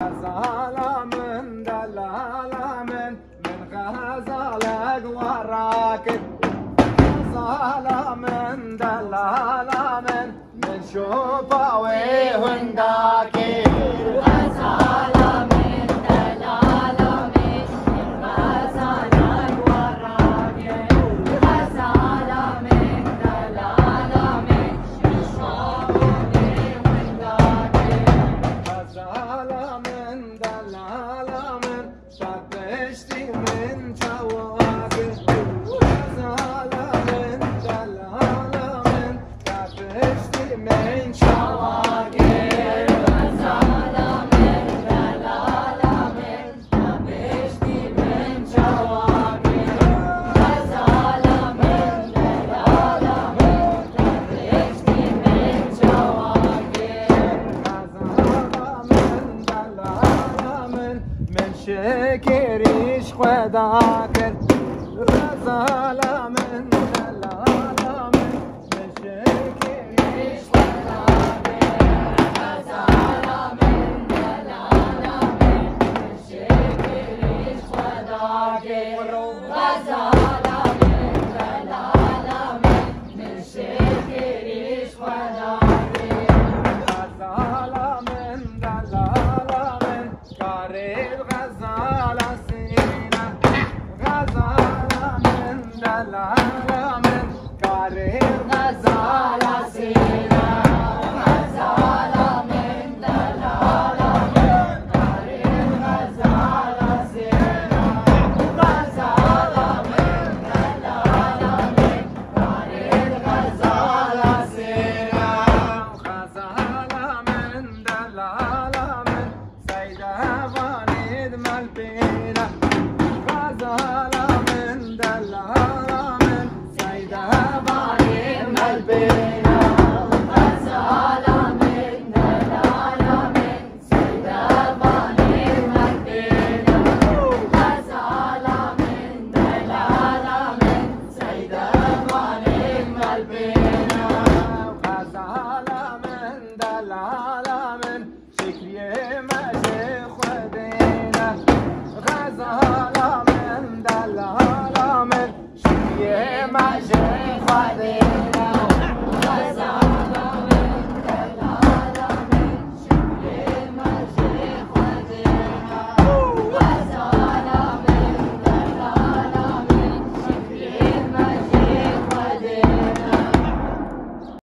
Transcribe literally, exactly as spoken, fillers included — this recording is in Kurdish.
Xezala min, delala min, min xezalek we rakir. Xezala min, delala min, min şopa wê hunda kir. Xezala min, delala min, min xezalek we rakir. Xezala min, delala min, min şopa wê hunda kir. Xezala min, delala min, te piştî min çawa kir. Xezala min, delala min, te piştî min çawa kir. Xezala min, delala min, te piştî min çawa kir. Xezala min, delala min, te piştî min çawa kir. Xezala min, delala min, min şikirîş xwe da kir. Xezala min, delala min, min şikirîş xwe da kir. Xezala min, delala min, min şikirîş xwe da kir. Xezala min, delala min, min şikirîş xwe da kir. Xezala min, delala min, karê xezala sîne. Xezala min, delala min, karê xezala sîne. Xezala min, delala min, karê xezala sîne. Xezala min, delala min, karê xezala sîne. Xezala min, delala min, Seyda vanê di melpêna. Xezala min, delala min, seyda vanê di melpêna. Xezala min, delala min, seyda vanê di melpêna. Xezala min, delala min, seyda vanê di melpêna. Xezala min, delala min, Şikriyê me ji Xwedê ne. Xezala min, delala min, şikriyê me ji Xwedê ne.